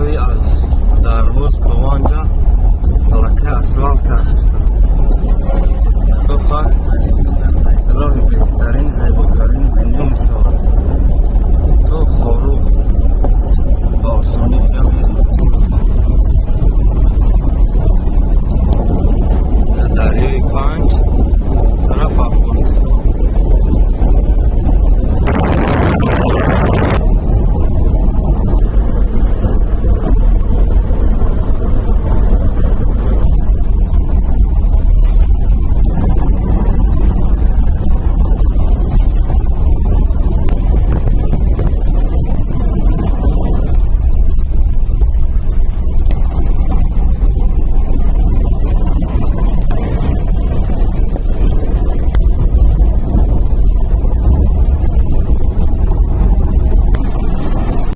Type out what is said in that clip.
Роҳи аз Дарвоз то Ванҷа аллакай асфалт кардастанд. Худо роҳи беҳтарин, зеботарини дунё мешавад то Хоруғ.